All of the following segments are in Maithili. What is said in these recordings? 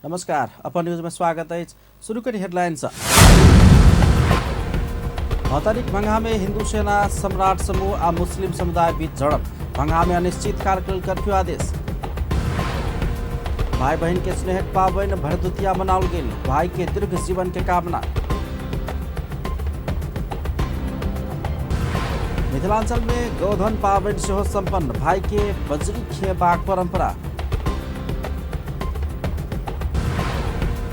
नमस्कार, अपन न्यूज में स्वागत अछि। शुरू करी हेडलाइन से। महोत्तरीक भंगहा में हिंदू सेना सम्राट समूह आ मुस्लिम समुदाय बीच झड़प। भंगहा में अनिश्चित काल के कर्फ्यू आदेश। भाई बहन के स्नेहक पाबनि भरदुतिया मनाओल गेल। भाई के दीर्घ जीवन के कामना। मिथिलांचल में गोधन पाबनि सेहो संपन्न। भाई के बजरी खेबाक परंपरा।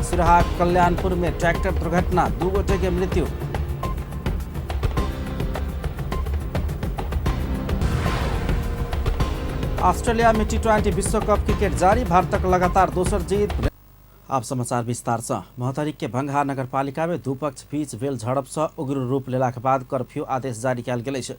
सिरहा कल्याणपुर में ट्रैक्टर दुर्घटना, 2 गोटे के मृत्यु। ऑस्ट्रेलिया में टी20 विश्व कप क्रिकेट जारी, भारतक लगातार दोसर जीत। आप समाचार विस्तार से। महोत्तरी के भंगहा नगरपालिका में दू पक्ष बीच भेल झड़प से उग्र रूप लेलाक बाद कर्फ्यू आदेश जारी कयल गेल अछि।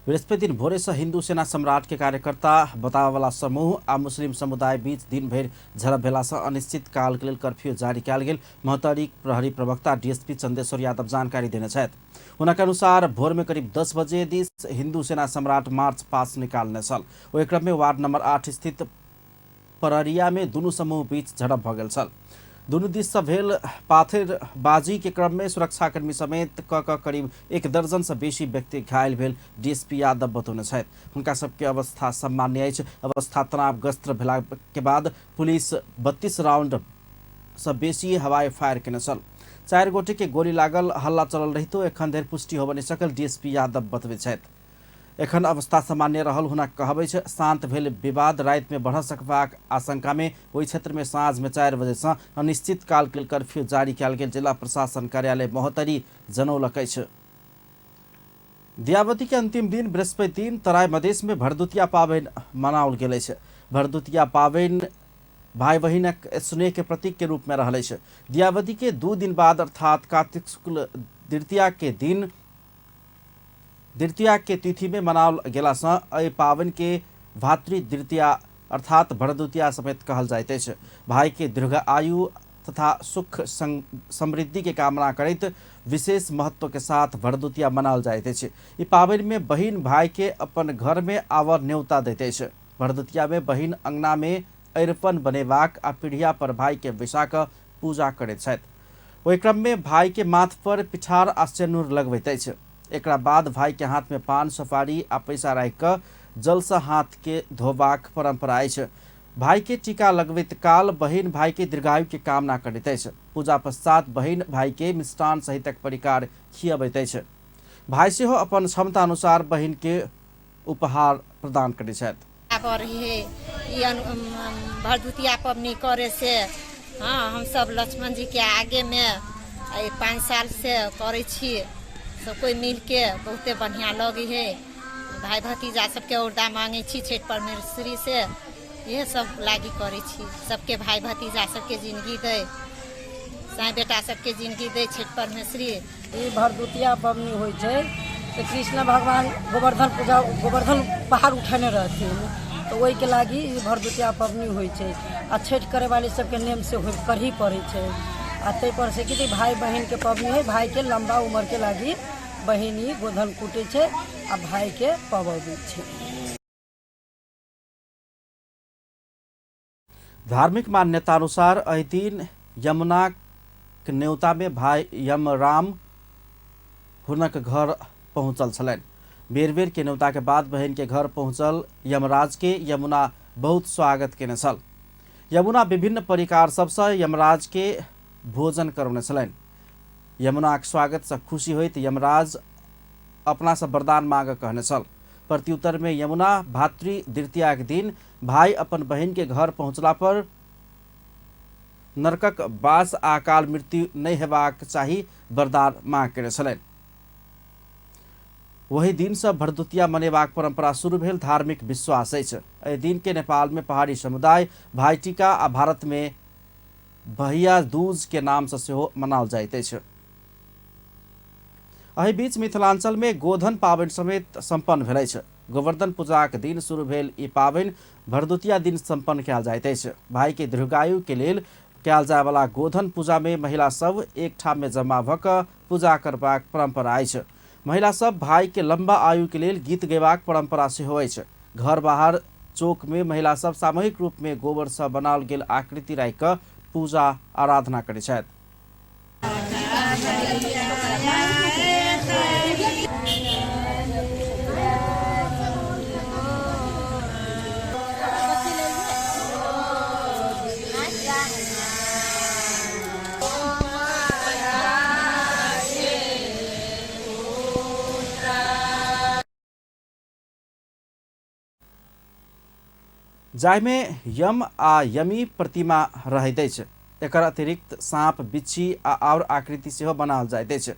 बृहस्पति दिन भोरे से हिंदू सेना सम्राट के कार्यकर्ता बताबयवला समूह आ मुस्लिम समुदाय बीच दिन भरि झड़प भेला से अनिश्चित काल के लेल कर्फ्यू जारी कयल गेल। महोत्तरी प्रहरी प्रवक्ता डीएसपी चंदेश्वर यादव जानकारी देने छथि। हुनक अनुसार भोर में करीब 10 बजे दिस हिंदू सेना सम्राट मार्च पास निकालने छल। ओहि क्रम में वार्ड नंबर 8 स्थित पररिया में दुनू समूह बीच झड़प भऽ गेल छल। दुनू दिस से भेल पाथरबाजी के क्रम में सुरक्षाकर्मी समेत क करीब 1 दर्जन से बेसी व्यक्ति घायल भेल डीएसपी यादव बतौने छथि। हुनका सबके अवस्था सामान्य अछि। अवस्था तनावग्रस्त भेला के बाद पुलिस 32 राउंड से बेसी हवाई फायर केने छल। 4 गोटे के गोली लागल हल्ला चलल रहितो एखन धरि पुष्टि होबय नहि सकल डीएसपी यादव बतबैत छथि। एखन अवस्था सामान्य रहल हुनक कहब अछि। शांत भेल विवाद राति में बढ़ सकबाक आशंका में ओहि क्षेत्र में साँझ में 4 बजे से अनिश्चित काल के कर्फ्यू जारी कयल गेल जिला प्रशासन कार्यालय महोत्तरी जनौलक अछि। दियावती के अंतिम दिन बृहस्पति दिन तराई मधेश में भरदुतिया पाबनि मनाओल गेल अछि। भरदुतिया पाबनि भाई बहिनक स्नेह के प्रतीक के रूप में रहल अछि। दियावती के 2 दिन बाद अर्थात कार्तिक शुक्ल द्वितीया के दिन द्वितीया के तिथि में मनाओल गेला सँ एहि पाबनि के भातृ द्वितीया अर्थात भरदुतिया समेत कहल जाइत अछि। भाई के दीर्घ आयु तथा सुख समृद्धि के कामना करैत विशेष महत्व के साथ भरदुतिया मनाओल जाइत अछि। ई पाबनि में बहिन भाई के अपन घर में आवर न्योता दैत अछि। भरदुतिया में बहिन अंगना में अरिपन बनेबाक आ पीढ़िया पर भाई के बैसा कऽ पूजा करैत छथि। ओहि क्रम में भाई के माथ पर पिठार आ सेनुर लगबैत अछि। एकरा बाद भाई के हाथ में पान सुपारी आ पैसा राखि कऽ जल से हाथ के धोबाक परंपरा अछि। भाई के टीका लगबैत काल बहिन भाई के दीर्घायु के कामना करैत अछि। पूजा पश्चात बहिन भाई के मिष्टान सहितक परिकार खियबैत अछि। भाई सेहो अपन क्षमता अनुसार बहिन के उपहार प्रदान करैत छथि। भरदुतिया पबनी करे से हाँ हम सब लक्ष्मण जी के आगे में 5 साल से करै छी। सब कोई मिल के बहुते बढ़िया लगे है। भाई भतीजा सबके औरदा मांगे छी छठि परमेश्वरी से, इहे सब लागी करै छी। सबके भाई भतीजा सबके जिंदगी दै, साई बेटा सबके जिंदगी दै छठि परमेश्वरी। ई भरदुतिया पबनी होइ छै तऽ कृष्ण भगवान गोवर्धन पूजा गोवर्धन पहाड़ उठेने रहथिन, तऽ ओहिके लागि ई भरदुतिया पबनी होइ छै। आ छठि करे वाली सबके नेम से होइ करही पड़ै छै। आ ताहि पर से कि भाई बहिन के पबनी है, भाई के लंबा उम्र के लागि बहिन ई गोधन कुटै छै आ भाई के पबबै छै। धार्मिक मान्यता अनुसार एहि दिन यमुनाक न्योता में भाई यमराम हुनक घर पहुंचल छलनि। बेर बेर के न्योता के बाद बहिन के घर पहुंचल यमराज के यमुना बहुत स्वागत केने छल। यमुना विभिन्न परिकार सबसँ यमराज के भोजन करौने छलनि। यमुनाक स्वागत से खुशी होइत यमराज अपना से वरदान मांग कहने छल। प्रत्युत्तर में यमुना भातृ द्वितीया के दिन भाई अपन बहिन के घर पहुंचला पर नरकक वास आ अकाल मृत्यु नहि हेबाक चाही वरदान मांग केने छलनि। वही दिन से भरदुतिया मनेबाक परंपरा शुरू भेल धार्मिक विश्वास अछि। एहि दिन के नेपाल में पहाड़ी समुदाय भाईटीका आ भारत में भैया दूज के नाम से सेहो मनाओल जाइत अछि। एहि बीच मिथिलांचल में गोधन पाबनि समेत संपन्न भेल अछि। गोवर्धन पूजाक दिन शुरू भेल ई पाबनि भरदुतिया दिन संपन्न कयल जाइत अछि। भाई के दीर्घायु के लेल कयल जायवला गोधन पूजा में महिला सब एक ठाम में जमा भऽ कऽ पूजा करबाक परंपरा अछि। महिला सब भाई के लंबा आयु के लेल गीत गेबाक परंपरा सेहो अछि। घर बाहर चौक में महिला सब सामूहिक रूप में गोबर से बनाओल गेल आकृति राखि कऽ पूजा आराधना करैत छथि। जाहिमे यम आ यमी प्रतिमा रहैत अछि। एकर अतिरिक्त साँप, बिच्छी आ आओर आकृति सेहो बनाओल जाइत अछि।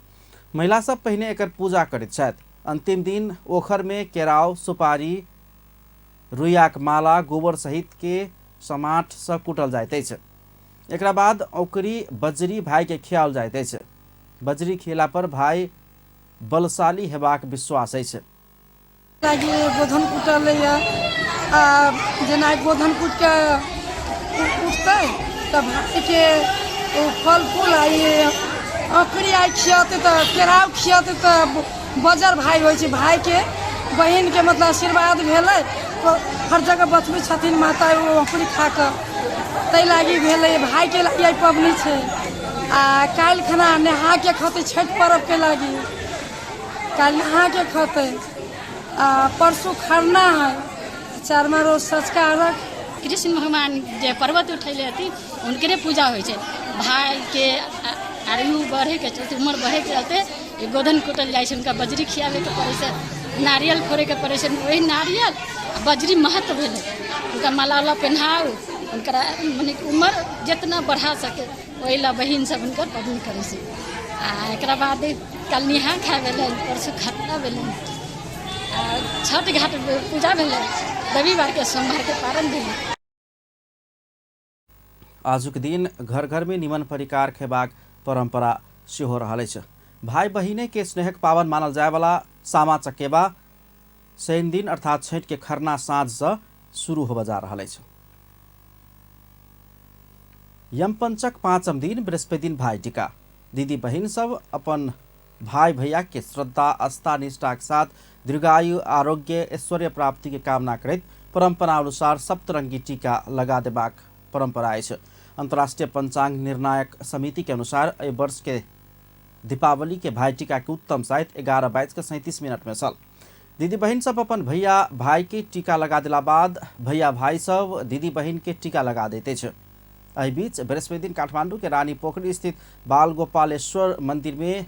महिला सब पहिने एकर पूजा करैत छथि। अंतिम दिन ओखरमे केराव, सुपारी, रुइयाक माला, गोबर सहित के समाठसँ कुटल जाइत अछि। एकरा बाद औकरी बजरी भाई के खियाओल जाइत अछि। बजरी खियला पर भाई बलशाली हेबाक विश्वास अछि। लागि गोधन कुटलैए आ जेना गोधन कुटिके उठतै तऽ भायके ओ फल फूल आ ई औकरी आइ खियतै तऽ केराउ खियतै तऽ बजर भाय होइ छै। भायके बहिनके मतलब आशीर्वाद भेलै। हर जगह बचबै छथिन माता ओ औकरी खा कऽ, ताहि लागि भेलै भायके लागि आइ पबनी छै। आ काल्हि खना नहाके खतै छठि पर्वके लागि, काल्हि नहाके खतै आ परसू खरना है, चारमा रोज सँझुका अर्घ। कृष्ण भगवान जे पर्वत उठेले हथिन हुनकरे पूजा होइ छै। भाइके आयु बढ़ैके चलते, उमर बढ़ैके चलते ई गोधन कुटल जाइ छै। हुनका बजरी खियाबैके पड़ै छै, नारियल फोड़ैके पड़ै छै। ओहि नारियल आ बजरी महत्व भेलै। हुनका माला उला पहिनाउ, हुनकर मने उमर जितना बढ़ा सके ओहि लए बहिन सब हुनकर पबनी करै छै। आ एकरा बाद कल नहा खाय भेलै, परसू खरना भेलै आ छठ घाट पूजा भेलै, रविवारके सोमवारके पारण भेलै। आजुक दिन घर घर में निमन परिकार खेबाक परंपरा सेहो रहल अछि। भाई बहिने के स्नेहक पावन मानल जायवाला सामा चकेबा शनि दिन अर्थात छठि के खरना साँझ से शुरू होबय जा रहल अछि। यमपंचक पाँचम दिन बृहस्पति दिन भाई टीका। दीदी बहिन सब अपन भाई भैया के श्रद्धा आस्था निष्ठा के साथ दीर्घायु आरोग्य ऐश्वर्य प्राप्ति के कामना करैत परंपरा अनुसार सप्तरंगी टीका लगा देबाक परंपरा अछि। अंतर्राष्ट्रीय पंचांग निर्णायक समिति के अनुसार एहि वर्ष के दीपावली के भाई टीका के उत्तम साइत 11:37 में छल। दीदी बहिन सब अपन भैया भाई के टीका लगा देला बाद भैया भाई सब दीदी बहिन के टीका लगा दैत अछि। एहि बीच बृहस्पति दिन काठमांडू के रानी पोखरी स्थित बाल गोपालेश्वर मंदिर में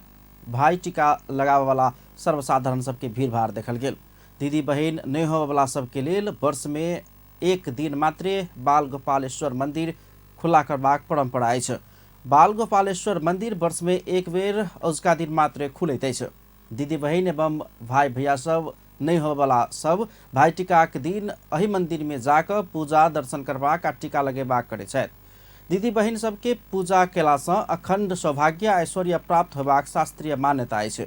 भाई टीका लगावे वाला सर्वसाधारण सबके भीड़ भाड़ देखल गेल। दीदी बहिन नहि होबय वाला सबके लेल वर्ष में एक दिन मात्रे बाल गोपालेश्वर मंदिर खुला करबाक परंपरा अछि। बाल गोपालेश्वर मंदिर वर्ष में एक बेर अजुका दिन मात्रे खुलैत अछि। दीदी बहिन एवं भाई भैया सब नहि होबयवला सब भाई टीकाक दिन एहि मंदिर में जाकऽ पूजा दर्शन करबाक आ टीका लगेबाक करैत छथि। दीदी बहिन सबके पूजा केलासँ अखंड सौभाग्य आ ऐश्वर्य प्राप्त होबाक शास्त्रीय मान्यता अछि।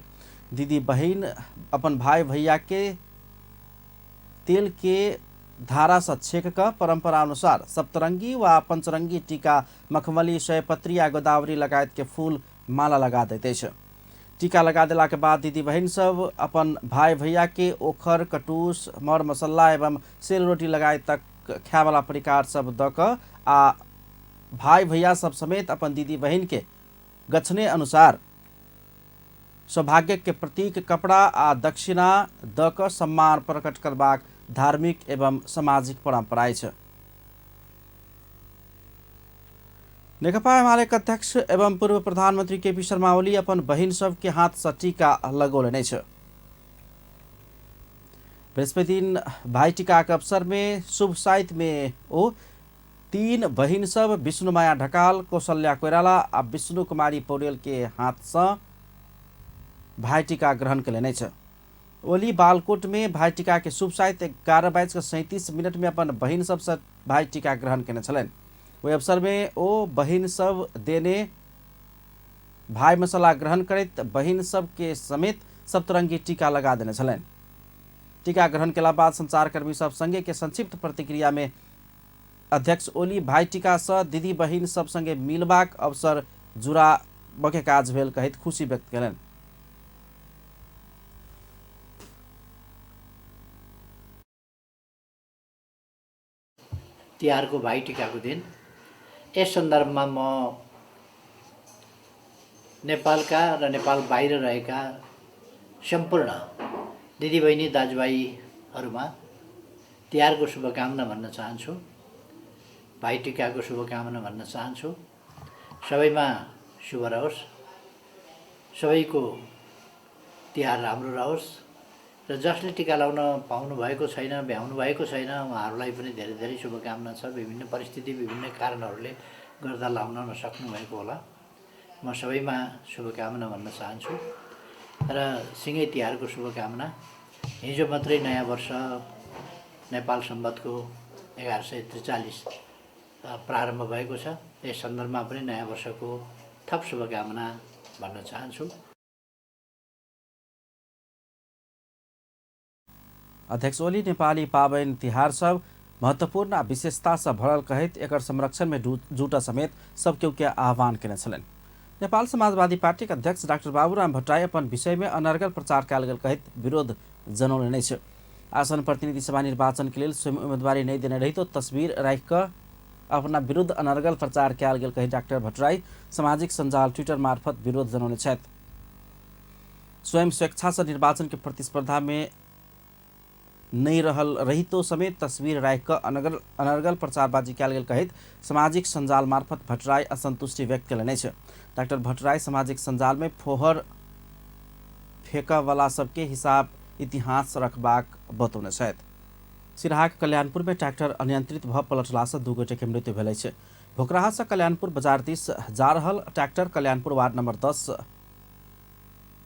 दीदी बहिन अपन भाई भैया के तेल के धारा से छेक कऽ परंपरा अनुसार सप्तरंगी वा पंचरंगी टीका मखमली, सयपत्री आ गोदावरी लगायत के फूल माला लगा दैत अछि। टीका लगा देला के बाद दीदी बहिन सब अपन भाई भैया के ओखर, कटूस, मर मसल्ला एवं सेल रोटी लगायत तक खायवाला परिकार सब दऽ कऽ आ भाई भैया सब समेत अपन दीदी बहिन के गछने अनुसार सौभाग्य के प्रतीक कपड़ा आ दक्षिणा दऽ कऽ सम्मान प्रकट करबाक धार्मिक एवं सामाजिक परंपरा अछि। नेकपा एमाले के अध्यक्ष एवं पूर्व प्रधानमंत्री केपी शर्मा ओली अपन बहिन सब के हाथ से टीका लगौलनि अछि। बृहस्पति दिन भाई टीका के अवसर में शुभ साइत में ओ तीन बहिन सब विष्णुमाया ढकाल, कौशल्या कोइराला आ विष्णु कुमारी पौडेल के हाथ से भाई टीका ग्रहण कयलनि अछि। ओली बालकोट में भाई टीका के शुभ साइत 11:37 में अपन बहिन सबसे भाई टीका ग्रहण केने छलनि। ओहि अवसर में ओ बहिन सब देने भाई मसाला ग्रहण करैत बहिन सब के समेत सप्तरंगी टीका लगा देने छलनि। टीका ग्रहण केला बाद संचारकर्मी सब संगे के संक्षिप्त प्रतिक्रिया में अध्यक्ष ओली भाई टीका से दीदी बहिन सब संगे मिलबाक अवसर जुड़ाबके काज भेल कहैत खुशी व्यक्त केलनि। तिहारको भाइटिकाको दिन यस सन्दर्भमा म नेपालका र नेपाल बाहिर रहेका सम्पूर्ण दिदीबहिनी दाजुभाइहरूमा तिहारको शुभकामना भन्न चाहन्छु, भाइटिकाको शुभकामना भन्न चाहन्छु। सबैमा शुभ रहोस्, सबैको तिहार राम्रो रहोस् र जसले टिका लाउन पाउनु भएको छैन, भ्याउनु भएको छैन, उहाँहरूलाई पनि धेरै धेरै शुभकामना छ। विभिन्न परिस्थिति विभिन्न कारणहरूले गर्दा लाउन नसक्नु भएको होला। म सबैमा शुभकामना भन्न चाहन्छु र सिँगै तिहारको शुभकामना। हिजो मात्रै नयाँ वर्ष नेपाल सम्वतको 1143 प्रारम्भ भएको छ। यस सन्दर्भमा पनि नयाँ वर्षको थप शुभकामना भन्न चाहन्छु। अध्यक्ष ओली नेपाली पाबनि तिहार सब महत्वपूर्ण आ विशेषता से भरल कहैत एकर संरक्षण में जुट समेत सब केओ के आह्वान केने छलनि। नेपाल समाजवादी पार्टी के अध्यक्ष डाक्टर बाबूराम भट्टराई अपन विषय में अनर्गल प्रचार कयल गेल कहैत विरोध जनौलनि अछि। आसन प्रतिनिधि सभा निर्वाचन के लेल स्वयं उम्मीदवारी नहि देने रहितो तस्वीर राखि कऽ अपना विरुद्ध अनर्गल प्रचार कयल गेल कहि डाक्टर भट्टराई सामाजिक सञ्जाल ट्विटर मार्फत विरोध जनौने छथि। स्वयं स्वेच्छा से निर्वाचन के प्रतिस्पर्धा में नहीं रहल रहितो समेत तस्वीर राखि कऽ अनर्गल प्रचारबाजी कयल गेल कहैत सामाजिक सञ्जाल मार्फत भट्टराई असन्तुष्टि व्यक्त कयलनि अछि। डाक्टर भट्टराई सामाजिक सञ्जाल में फोहर फेकऽवला सबके हिसाब इतिहास रखबाक बतौने छथि। सिराहाक कल्याणपुर में ट्रैक्टर अनियंत्रित भऽ पलटलासँ 2 गोटे के मृत्यु भेल अछि। भोकराहा कल्याणपुर बाजार दिस जा रहल ट्रैक्टर कल्याणपुर वार्ड नंबर 10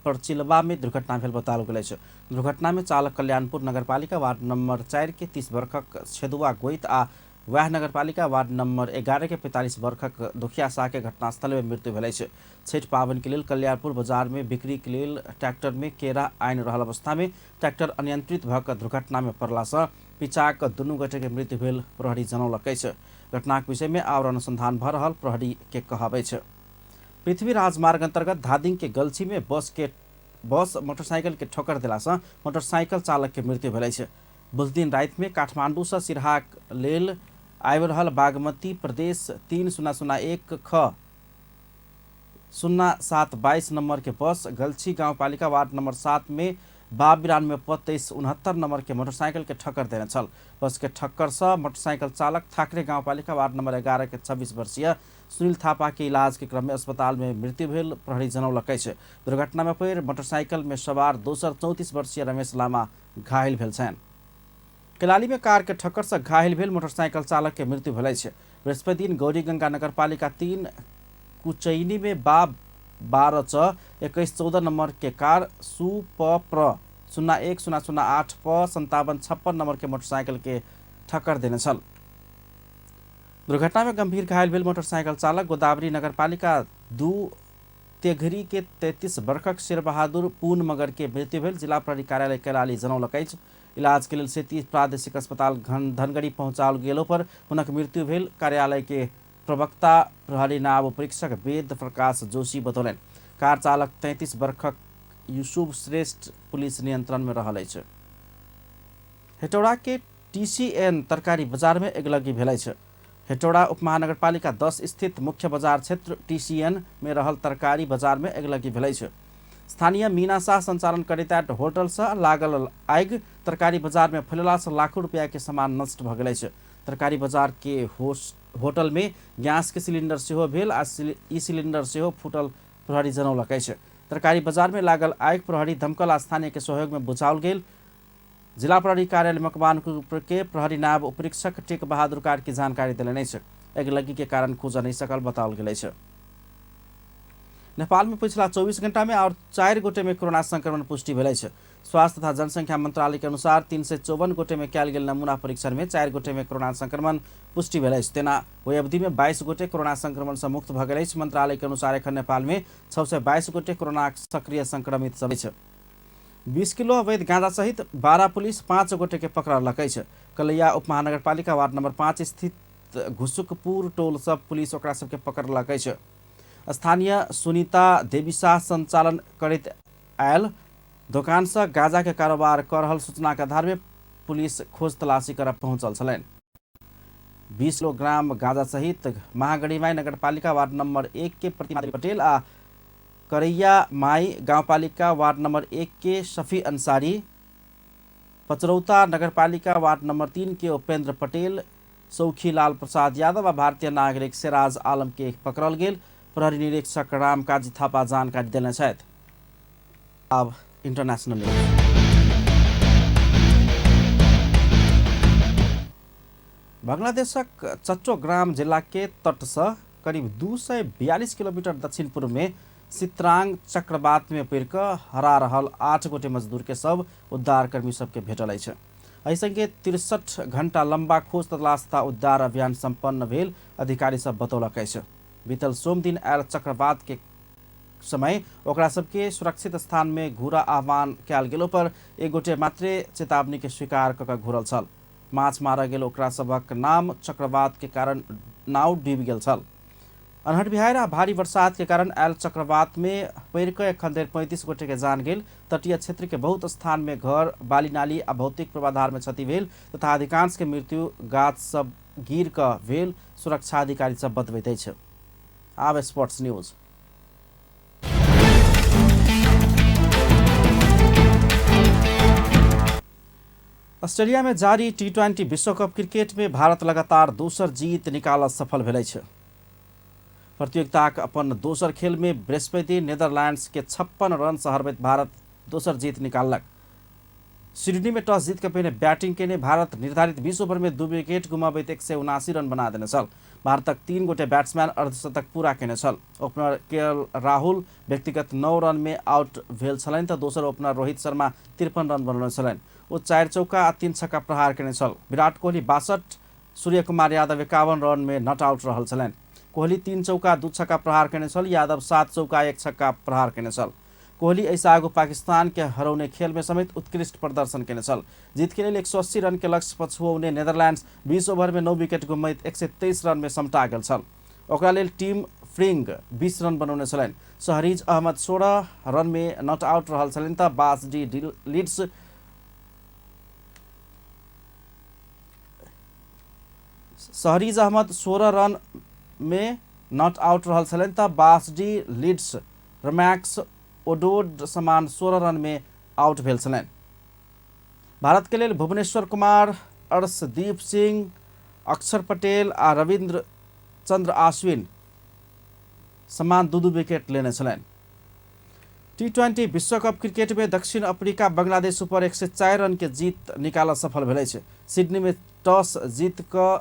परचिलबा में दुर्घटना भेल बताओल गेल अछि। दुर्घटना में चालक कल्याणपुर नगरपालिका वार्ड नंबर 4 के 30 वर्षक छेदुआ गोइत आ वएह नगरपालिका वार्ड नंबर 11 के 45 वर्षक दुखिया शाह के घटनास्थल में मृत्यु भेल अछि। छठि पाबनि के लेल कल्याणपुर बाजार में बिक्री के लेल ट्रैक्टर में केरा आनि रहल अवस्था में ट्रैक्टर अनियंत्रित भऽ कऽ दुर्घटना में पड़लासँ पिचाक दुनू गोटे के मृत्यु भेल प्रहरी जनौलक अछि। घटनाक विषय में आओर अनुसंधान भऽ रहल प्रहरी के कहब अछि। पृथ्वी राजमार्ग अंतर्गत धादिंग के गलछी में बस मोटरसाइकिल के ठोकर देलासँ मोटरसाइकिल चालक के मृत्यु भेल अछि। बुधदिन राति में काठमांडू से सिरहाक लेल आबि रहल बागमती प्रदेश 3001 ख 0722 नंबर के बस गलछी गाउँपालिका वार्ड नंबर 7 में बाब 92 प 2369 नंबर के मोटरसाइकिल के ठक्कर देने छल। बस के ठक्कर से मोटरसाइकिल चालक ठाकरे गाउँपालिका वार्ड नंबर 11 के 26 वर्षीय सुनील थापा के इलाज के क्रम में अस्पताल में मृत्यु भेल प्रहरी जनौलक अछि। दुर्घटना में पड़ि मोटरसाइकिल में सवार दोसर 34 वर्षीय रमेश लामा घायल भेल छनि। कैलाली में कार के ठक्कर से घायल भेल मोटरसाइकिल चालक के मृत्यु भेल अछि। बृहस्पति दिन गौरीगंगा नगरपालिका 3 कुचैनी में बा 12 च 2114 नंबर के कार सु प प्र 01 008 प 5756 नंबर के मोटरसाइकिल के ठक्कर देने छल। दुर्घटना में गंभीर घायल भेल मोटरसाइकिल चालक गोदावरी नगरपालिका 2 तेघरी के 33 वर्षक शेरबहादुर पून मगर के मृत्यु भेल जिला प्रहरी कार्यालय कैलाली जनौलक अछि। इलाज के लेल सेती प्रादेशिक अस्पताल धनगढ़ी पहुँचाओल गेलो पर हुनक मृत्यु भेल कार्यालय के प्रवक्ता प्रहरी नायब परीक्षक वेद प्रकाश जोशी बतौलनि। कार चालक 33 वर्षक यूसुफ श्रेष्ठ पुलिस नियंत्रण में रहल अछि। हेटौड़ा के टीसीएन तरकारी बाजार में अगिलगी भेल अछि। हेटौड़ा उपमहानगरपालिका 10 स्थित मुख्य बाजार क्षेत्र टीसीएन में रहल तरकारी बाजार में अगिलगी भेल अछि। स्थानीय मीना शाह संचालन करैत होटल से लागल आगि तरकारी बाजार में फैलला से लाखों रुपया के सामान नष्ट भऽ गेल अछि। तरकारी बाजार के होटल में गैस के सिलिंडर सेहो भेल आ ई सिलिंडर सेहो फूटल प्रहरी जनौलक अछि। तरकारी बाजार में लागल आगि प्रहरी दमकल आ स्थानीय के सहयोग में बुझाओल गेल। जिला प्रहरी कार्यालय मकवानपुर के प्रहरी नायब उपरीक्षक टेक बहादुर कार्की जानकारी देलनि अछि। अगिलगी के कारण खोजऽ नहि सकल बताओल गेल अछि। नेपाल में पिछला 24 घंटा में और 4 गोटे में कोरोना संक्रमण पुष्टि भेल अछि। स्वास्थ्य तथा जनसंख्या मंत्रालय के अनुसार 354 गोटे में कयल गेल नमूना परीक्षण में 4 गोटे में कोरोना संक्रमण पुष्टि भेल अछि। तेना ओहि अवधि में 22 गोटे कोरोना संक्रमण से मुक्त भऽ गेल अछि। मंत्रालय के अनुसार एखन नेपाल में 622 गोटे कोरोना सक्रिय संक्रमित सब अछि। 20 किलो अवैध गांजा सहित 12 पुलिस 5 गोटे के पकड़लक अछि। कलैया उपमहानगरपालिका वार्ड नंबर 5 स्थित घुसुकपुर टोल सब पुलिस ओकरा सबके पकड़लक अछि। स्थानीय सुनीता देवी शाह संचालन करैत आयल दोकान से गांजा के कारोबार कर रहल सूचना के आधार में पुलिस खोज तलाशी करऽ पहुंचल छलनि। 20 किलोग्राम गांजा सहित महागढ़ीमाई नगरपालिका वार्ड नंबर 1 के प्रतिमा देवी पटेल आ करैया माई गांवपालिका वार्ड नंबर 1 के शफी अंसारी, पचरौता नगरपालिका वार्ड नंबर 3 के उपेंद्र पटेल, सौखीलाल प्रसाद यादव आ भारतीय नागरिक सिराज आलम के पकड़ल गेल प्रहरी निरीक्षक राम काजी थापा जानकारी देने छथि। अब इंटरनेशनल न्यूज। बांग्लादेशक चट्टोग्राम जिला के तट से करीब 242 किलोमीटर दक्षिण पूर्व में सित्रांग चक्रवात में पड़ि कऽ हरा रहल 8 गोटे मजदूर के शव उद्धारकर्मी सबके भेटल अछि। एहि संगे 63 घंटा लंबा खोज तलाश तथा उद्धार अभियान संपन्न भेल अधिकारी सब बतौलक अछि। बीतल सोम दिन आयल चक्रवात के समय ओकरा सबके सुरक्षित स्थान में घूरा आह्वान कयल गेलो पर एक गोटे मात्रे चेतावनी के स्वीकार कऽ कऽ घुरल छल। माछ मारऽ गेल ओकरा सबक नाम चक्रवात के कारण नाव डूबि गेल छल। अन्हर बिहार आ भारी बरसात के कारण आयल चक्रवात में पड़ि कऽ एखन धरि 35 गोटे के जान गेल। तटीय क्षेत्र के बहुत स्थान में घर, बाली नाली आ भौतिक पूर्वाधार में क्षति भेल तथा अधिकांश के मृत्यु गाछ सब गिर कऽ भेल सुरक्षा अधिकारी सब बतबैत अछि। आब स्पोर्ट्स न्यूज। ऑस्ट्रेलिया में जारी टी20 विश्व कप क्रिकेट में भारत लगातार दोसर जीत निकालऽ सफल भेल अछि। प्रतियोगिताक अपन दोसर खेल में बृहस्पति नीदरलैंड्स के 56 रन से हरबैत भारत दोसर जीत निकाललक। सिडनी में टॉस जीत के पहिने बैटिंग केने भारत निर्धारित 20 ओवर में 2 विकेट गुमाबैत 179 रन बना देने छल। भारतक 3 गोटे बैट्समैन अर्धशतक पूरा केने छल। Opener KL. राहुल व्यक्तिगत 9 रन में आउट भेल छलनि तऽ दोसर ओपनर रोहित शर्मा 53 रन बनौने छलनि। ओ 4 चौका आ 3 छक्का प्रहार केने छल। विराट कोहली 62, सूर्य कुमार यादव 51 रन में not out रहल छलनि। कोहली 3 चौका 2 छक्का प्रहार केने छल। यादव 7 चौका 1 छक्का प्रहार केने छल। कोहली एहिसँ आगू पाकिस्तान के हरौने खेल में समेत उत्कृष्ट प्रदर्शन केने छल। जीत के लेल 180 रन के लक्ष्य पछुऔने नीदरलैंड्स 20 ओवर में 9 विकेट गुमैत 123 रन में समटा गेल छल। ओकरा लेल टीम फ्रिंग 20 रन बनौने छलनि। शहरीज अहमद 16 रन में not out रहल छलनि तऽ Bas de Leede Shariz Ahmad 16 run में not out रहल छलनि तऽ बास डी लीड्स रमैक्स ओडोड समान 16 रन में आउट भेल छलनि। भारत के लेल भुवनेश्वर कुमार, अर्शदीप सिंह, अक्षर पटेल आ रविंद्र चंद्र अश्विन समान 2-2 विकेट लेने छलनि। टी20 विश्व कप क्रिकेट में दक्षिण अफ्रीका बांग्लादेश ऊपर 104 रन के जीत निकालऽ सफल भेल अछि। सिडनी में टॉस जीत कऽ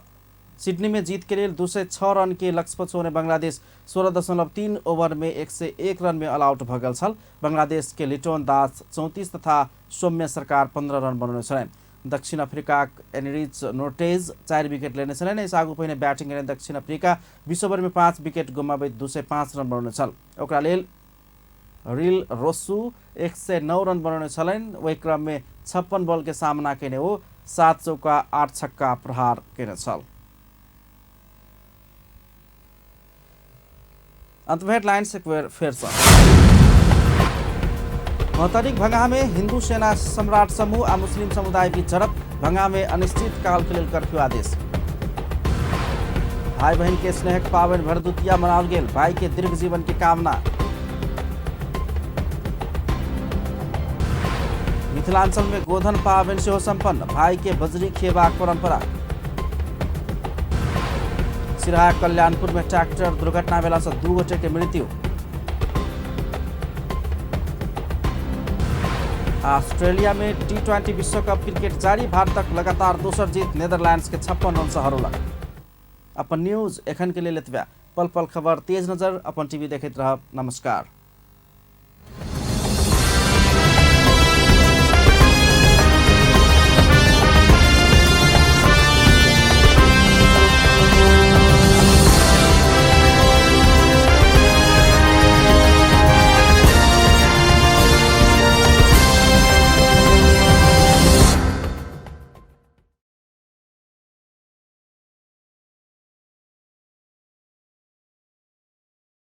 सिडनी में जीत के लेल 206 रन के लक्ष्य पछुऔने बांग्लादेश 16.3 ओवर में 101 रन में ऑल आउट भऽ गेल छल। बांग्लादेश के लिटोन दास 34 तथा सौम्य सरकार 15 रन बनौने छलनि। दक्षिण अफ्रीकाक एनरिच नोर्टेज 4 विकेट लेने छलनि। एहिसँ आगू पहिने बैटिंग केने दक्षिण अफ्रीका 20 ओवर में 5 विकेट गुमाबैत 205 रन बनौने छल। ओकरा लेल रिल रोसू 109 रन बनौने छलनि। ओहि क्रम में 56 बॉल के सामना केने ओ 7 चौका 8 छक्का प्रहार केने छल। अंत में हेडलाइंस एक बेर फेर से। महोत्तरीक भंगा में हिंदू सेना सम्राट समूह आ मुस्लिम समुदाय बीच झड़प, भंगा में अनिश्चित काल के लेल कर्फ्यू आदेश। भाई बहन के स्नेहक पावन भरदुतिया मनाओल गेल, भाई के दीर्घ जीवन के कामना। मिथिलांचल में गोधन पावन सेहो संपन्न, भाई के बजरी खिएबाक परंपरा। सिराहा कल्याणपुर में ट्रैक्टर दुर्घटना भेला से 2 गोटे के मृत्यु। ऑस्ट्रेलिया में टी20 विश्व कप क्रिकेट जारी, भारतक लगातार दोसर जीत, नीदरलैंड्स के 56 रन से हरौलक। अपन न्यूज एखन के लेल एतबे। पल पल खबर तेज नजर अपन टीवी देखैत रहब। नमस्कार।